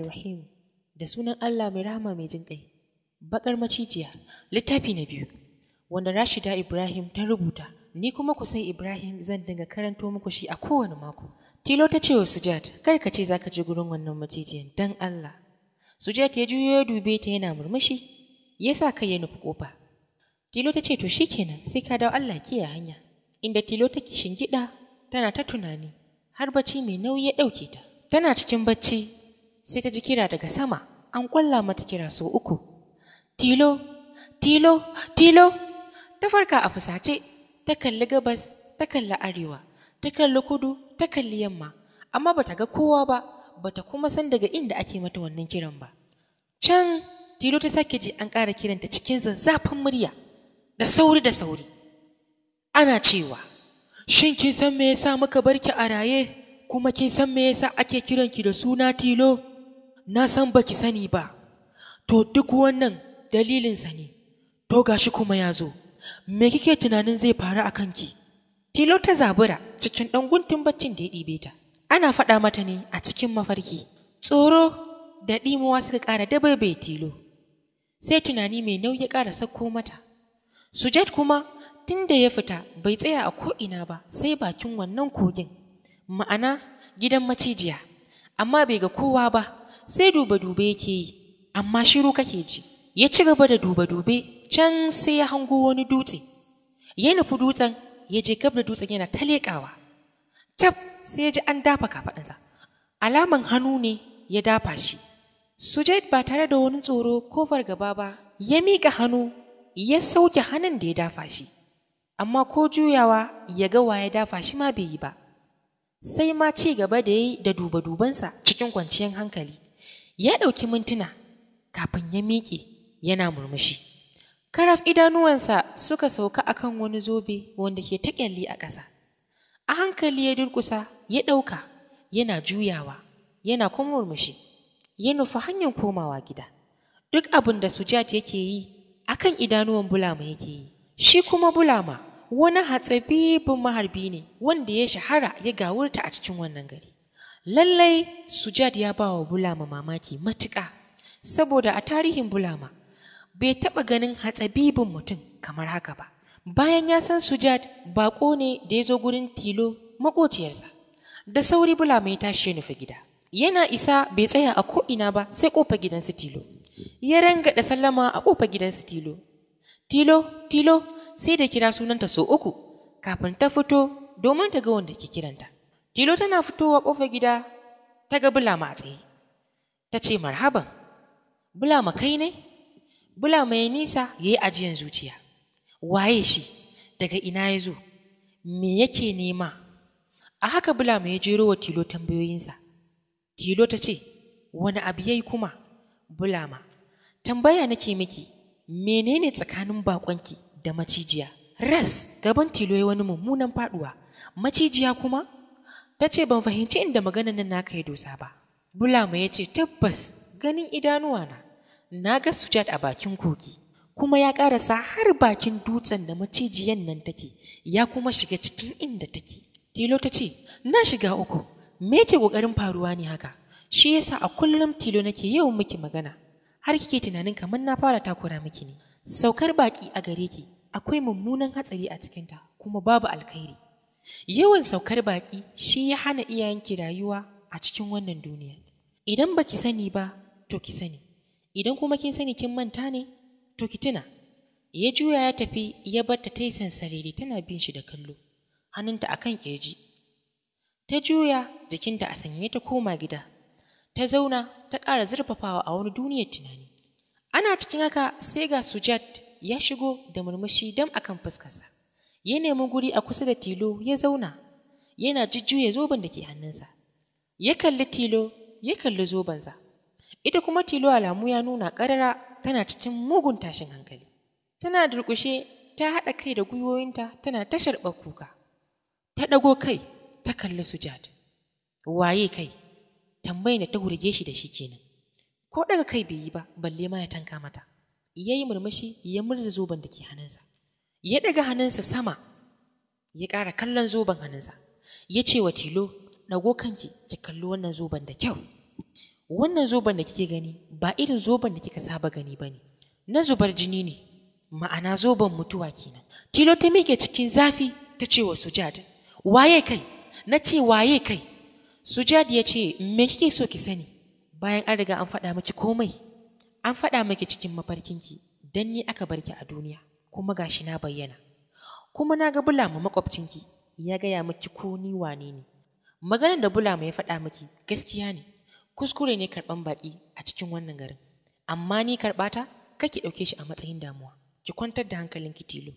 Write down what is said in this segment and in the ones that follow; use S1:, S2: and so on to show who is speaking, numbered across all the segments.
S1: Rahim. Da sunan Allah mai rahama mai jin ƙai. Baƙar macijiya, littafi na biyu, wanda Rashida Ibrahim ta rubuta, ni kuma Kusai Ibrahim zan dinga karanto muku shi a kowane mako. Tilo ta ce wa Sujat, kar ka ce za ka je gurin wannan macijiyan dan Allah. Sujat ya juyo ya dube ta yana murmushi, ya sa kai ya nufi kofa. Tilo ta ce to shikenan sai ka dawo Allah kiyaye hanya. Inda Tilo take shingiɗa tana ta tunani har bacci mai nauyi ya ɗauke ta. Tana cikin bacci sai ta ji kira daga sama, an ƙwalla mata kira sau uku. Tilo, Tilo, Tilo, ta farka a fusace, ta kalli gabas, ta kalli arewa, ta kalli kudu, ta kalli yamma, amma bata ga kowa ba, bata kuma san daga inda ake mata wannan kiran ba. Can Tilo ta sake ji an ƙara kiranta cikin zazzafan murya, da sauri da sauri. Ana cewa, shin kin san me yasa muka bar ki a raye, kuma kin san me yasa ake kiranki da suna Tilo? Na san baki sani ba. To duk wannan dalilinsa ne. To gashi kuma ya zo. Me kike tunanin zai faru a kanki? Tilo ta zabura cikin ɗan guntun baccin da ya ɗibe ta. Ana faɗa mata ne a cikin mafarki. Tsoro da ɗimuwa suka ƙara dabaibaye Tilo. Sai tunani mai nauyi ya ƙara sauko mata. Sujat kuma tun da ya fita bai tsaya a ko'ina ba sai bakin wannan kogin, ma'ana gidan macijiya, amma bai ga kowa ba sai dube-dube yake yi, amma shiru kake ji. Ya ci gaba da dube-dube can sai ya hango wani dutse. Ya nufi dutsen, ya je gab da dutsen yana ta leƙawa. Cap sai ya ji an dafa kafaɗansa. Alaman hannu ne ya dafa shi. Sujat ba tare da wani tsoro ko fargaba ba, ya miƙa hannu ya sauke hannun da ya dafa shi. Amma ko juyawa ya ga wa ya dafa shi ma bai yi ba. Sai ma ci gaba da yi da duba-dubansa cikin kwanciyar hankali. Ya ɗauki mintuna kafin ya miƙe yana murmushi. Karaf idanuwansa suka sauka akan wani zobe wanda ke ta ƙyalli a ƙasa. A hankali ya durƙusa ya ɗauka yana juyawa yana kuma murmushi. Ya nufi hanyar komawa gida. Duk abin da Sujat yake yi akan idanuwan Bulama yake yi. Shi kuma Bulama wani hatsabibin maharbi ne wanda ya shahara ya gawurta a cikin wannan gari. Lallai Sujat ya ba wa Bulama mamaki matuƙa, saboda a tarihin Bulama bai taɓa ganin hatsabibin mutum kamar haka ba. Bayan ya san Sujat baƙo ne da ya zo gurin Tilo maƙociyarsa. Da sauri Bulama ya tashi ya nufi gida. Yana isa bai tsaya a ko'ina ba sai ƙofar gidan su Tilo. Ya rangaɗa sallama a ƙofar gidan su Tilo. Tilo, Tilo, sai da kira sunanta sau uku kafin ta fito domin ta ga wanda ke kiranta. Tilo tana fitowa ƙofar gida ta ga Bulama a tsaye. Ta ce marhaban, Bulama kai ne? Bulama ya nisa ya yi ajiyan zuciya. Waye shi? Daga ina ya zo? Me yake nema? A haka Bulama ya jero wa Tilo tambayoyinsa. Tilo ta ce, wani abu ya yi kuma? Bulama, tambaya nake miki, menene tsakanin baƙonki da macijiya? Ras, gaban Tilo ya wani mummunan faɗuwa. Macijiya kuma? Ta ce ban fahimci inda maganan nan naka ya dosa ba. Bulama ya ce tabbas ganin idanuwa na, na ga Sujat a bakin kogi, kuma ya ƙarasa har bakin dutsen da macijiyan nan take, ya kuma shiga cikin inda take. Tilo ta ce, na shiga uku, me yake ƙoƙarin faruwa ne haka? Shi yasa a kullum Tilo nake yawan miki magana, har kike tunanin kamar na fara takura miki ne. Saukar baƙi a gare ki akwai mummunan hatsari a cikinta kuma babu alkhairi. Yawan saukar baƙi shi ya hana iyayenki rayuwa a cikin wannan duniya. Idan baki sani ba, to ki sani. Idan kuma kin sani kin manta ne, to ki tuna. Ya juya ya tafi ya bar ta yi sansarere tana bin shi da kallo, hannunta akan ƙirji. Ta juya jikinta a sanye ta koma gida. Ta zauna ta ƙara zurfafawa a wani duniyar tunani. Ana cikin haka sai ga Sujat ya shigo da murmushi dam akan fuskarsa. Ya nemi guri a kusa da Tilo ya zauna, yana jujjuya zoben da ke hannunsa. Ya kalli Tilo, ya kalli zobensa. Ita kuma Tilo alamu ya nuna ƙarara tana cikin mugun tashin hankali. Tana durƙushe ta haɗa kai da gwiwoyinta tana ta sharɓar kuka. Ta ɗago kai ta kalli Sujat. Waye kai? Tambayar da ta wurge shi da shi kenan. Ko ɗaga kai bai yi ba, balle ma ya tanka mata. Ya yi murmushi ya murza zoben da ke hannunsa. Ya ɗaga hannunsa sama, ya ƙara kallon zoben hannunsa. Ya ce wa Tilo, ɗago kanki ki kalli wannan zoben da kyau. Wannan zoben da kike gani ba irin zoben da kika saba gani ba ne. Na zubar jini ne, ma'ana zoben mutuwa kenan. Tilo ta miƙe cikin zafi ta ce wa Sujad, waye kai? Na ce waye kai? Sujad ya ce, me kike so ki sani? Bayan an riga an faɗa miki komai, an faɗa miki cikin mafarkinki, dan ni aka barki a duniya, kuma gashi na bayyana. Kuma na ga Bulama makwabcinki ya gaya miki ko ni wane ne. Maganar da Bulama ya faɗa miki gaskiya ne, kuskure ne karɓan baƙi a cikin wannan garin. Amma ni karɓata, kar ki ɗauke shi a matsayin damuwa, ki kwantar da hankalinki Tilo.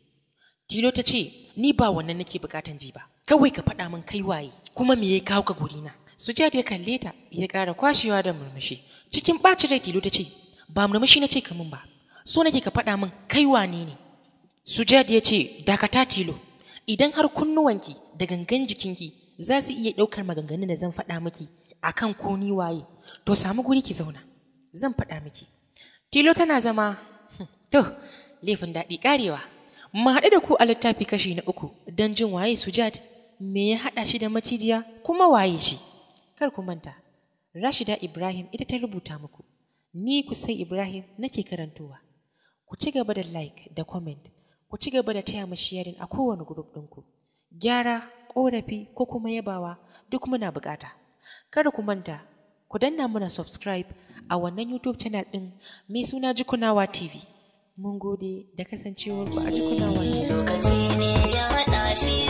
S1: Tilo ta ce, ni ba wannan nake buƙatan ji ba, kawai ka faɗa min kai waye, kuma me ya kawo ka gurina. Sujad ya kalle ta, ya ƙara kwashewa da murmushi. Cikin ɓacin rai Tilo ta ce, ba murmushi na ce ka min ba, so nake ka faɗa min kai wane ne. Sujad ya ce, dakata Tilo, idan har kunnuwanki da gangan jikinki za su iya ɗaukar maganganun da zan faɗa miki akan ko ni waye, to samu guri ki zauna, zan faɗa miki. Tilo tana zama, to, laifin daɗi ƙarewa. Mu haɗu da ku a littafi kashi na 3 don jin waye Sujad, me ya haɗa shi da macijiya, kuma waye shi. Kar ku manta, Rashida Ibrahim ita ta rubuta muku, ni Kusai Ibrahim nake karantowa. Ku ci gaba da like da comment, ku ci gaba da taya mu sharing a kowane group ɗinku. Gyara, ƙorafi ko kuma yabawa duk muna buƙata. Kada ku manta, ku danna muna subscribe a wannan YouTube channel ɗin mai suna Jikunawa TV. Mun gode da kasancewarku a Jikunawa TV.
S2: Lokaci ne ya haɗa shi.